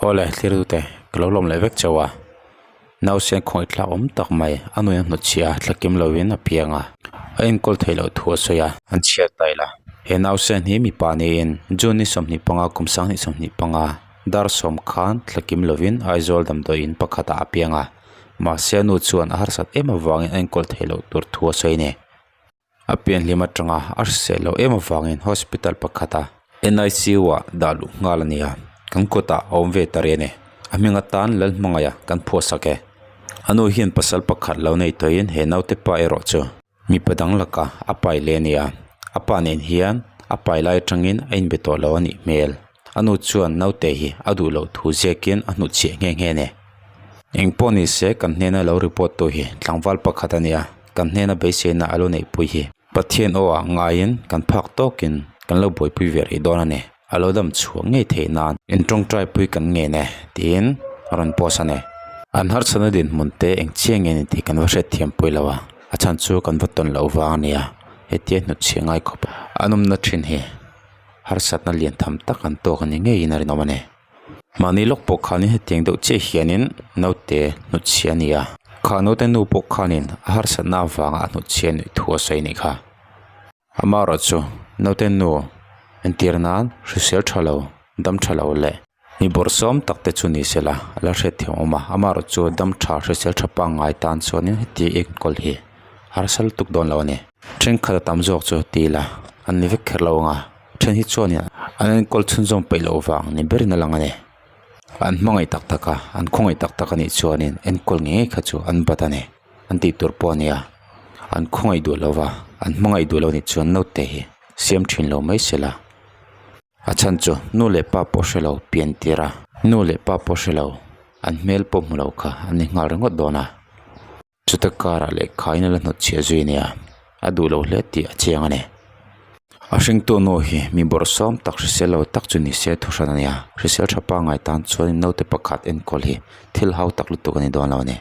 Awle thlir tute ka lo lawm leh vek chauh a nausen khawngaih thlak awm tak mai a nuin a hnawtchhiah a thlakim lovin a piang a a enkawl theih loh thu a sawi a. An chhiat ta ila he nausen hi mipa niin June ni 25 kum 2025 dar sawm khan thlakim lovin Aizawl damdawiin pakhatah a piang a mahse a nu chuan a harsat em avangin a enkawl theih loh tur thu a sawi a ni. A pianhlim atanga a hrisel loh em avangin hospital pakhata N_I_C_U ah dah luh nghal a ni a kan kawtah a awm ve ta rih a ni a hming atan Lalhmangaih a kan phuahsak e a nu hian pasal pakhat lo nei tawhin he naute pa erawh chu mipa dang laka a pai leh a ni a a pa nen hian a pai lai atangin a inbe tawh lo a nih hmel a nu chuan naute hi a duh loh thu ziakin a hnutchhiah nghe nghe a ni engpawh ni se kan hnena lo report tu hi tlangval pakhat a ni a. Kan hnena beiseina a lo neihpui hi Pathian aw ah ngaiin kan phak tawkin kan lo buaipui ve rih dawn a ni. A lo dam chhuah ngei theih nan in tawngtai pui kan ngen e tiin a rawn post a ni. An harsatna dinhmun te eng chiah nge ni tih kan va hriat thiam pui lo a, a chhan chu kan va tawn loh vang a nia. Hetia hnutchhiah ngai khawp an awmna thin hi harsatna lian tham tak an tawk a ni ngeiin a rinawm a ni. Mahni lawk pawh khanin hetiang deuh chiah hianin naute hnutchhiah a ni a, kha naute nu pawh khanin a harsatna avanga a hnutchhiah nuih thu a sawi a nih kha. Amaherawhchu naute nu entir nan hrisel tha lo, dam tha lo leh mi bawrhsawm tak te chu ni se la a la hriatthiam awm a, amaherawhchu dam tha hrisel tha pangngai tan chuanin heti enkawl hi harsa lutuk dawn lo a ni. Thenkhat a tam zawk chu ti ila an ni vek kher lo ang a. Then hi chuanin an enkawl chhunzawm peih loh vang ni berin a lang a ni. An hmangaih tak tak a, an khawngaih tak tak a nih chuanin enkawl ngei ngei kha chu an bat a ni, an tih tur pawh a ni a. An khawngaih duh lo va, an hmangaih duh lo nih chuan naute hi siam thin lo mai se la. A chhan chu nu leh pa pawh hre lo pian tir a, nu leh pa pawh hre lo, an hmel pawh hmu lo kha an ni nghal ringawt dawn a. Chuta karah lehkha in a la hnawt chhiah zui a nia, a duh lo hle tih a chiang a ni. A hringtu nu hi mi bawrhsawm tak hrisel lo tak chu ni se thu hran a nia, hrisel tha pangngai tan chuanin naute pakhat enkawl hi thil hau tak lutuk a ni dawn lo a ni.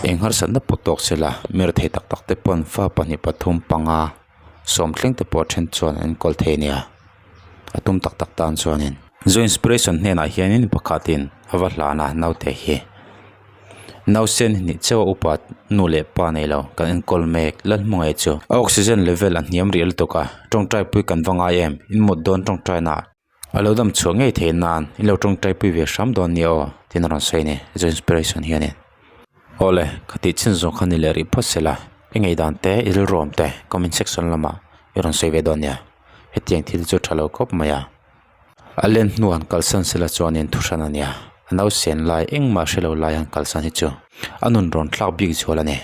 Eng harsatna pawh tawk se la, mi rethei tak tak te pawn fa pahnih pathum panga sawm thleng te pawh a then chuan an enkawl thei a nia, a tum tak tak tan chuanin. Zo inspiration hnenah hianin pakhatin a va hlan a naute hi. Nausen hnih chauh a upa nu leh pa nei lo kan enkawl mek Lalhmangaih chu a oxygen level a hniam rih lutuk a tawngtai pui kan va ngai em in mut dawn tawngtai na a lo dam chhuah ngei theih nan in lo tawngtai pui ve hram dawn nia aw tiin a rawn sawi a ni zo inspiration hianin awle ka tih chin zawng kha ni leh rih phawt sela i ngaihdan te i rilruam te comment section lamah i rawn sawi ve dawn nia hetiang thil chu tha lo khawp mai a. A len hnuah an kalsan sela chuanin thu hran a nia, a nausen lai engmah hre lo lai an kalsan hi chu a nun rawn thlak bik zual a ni.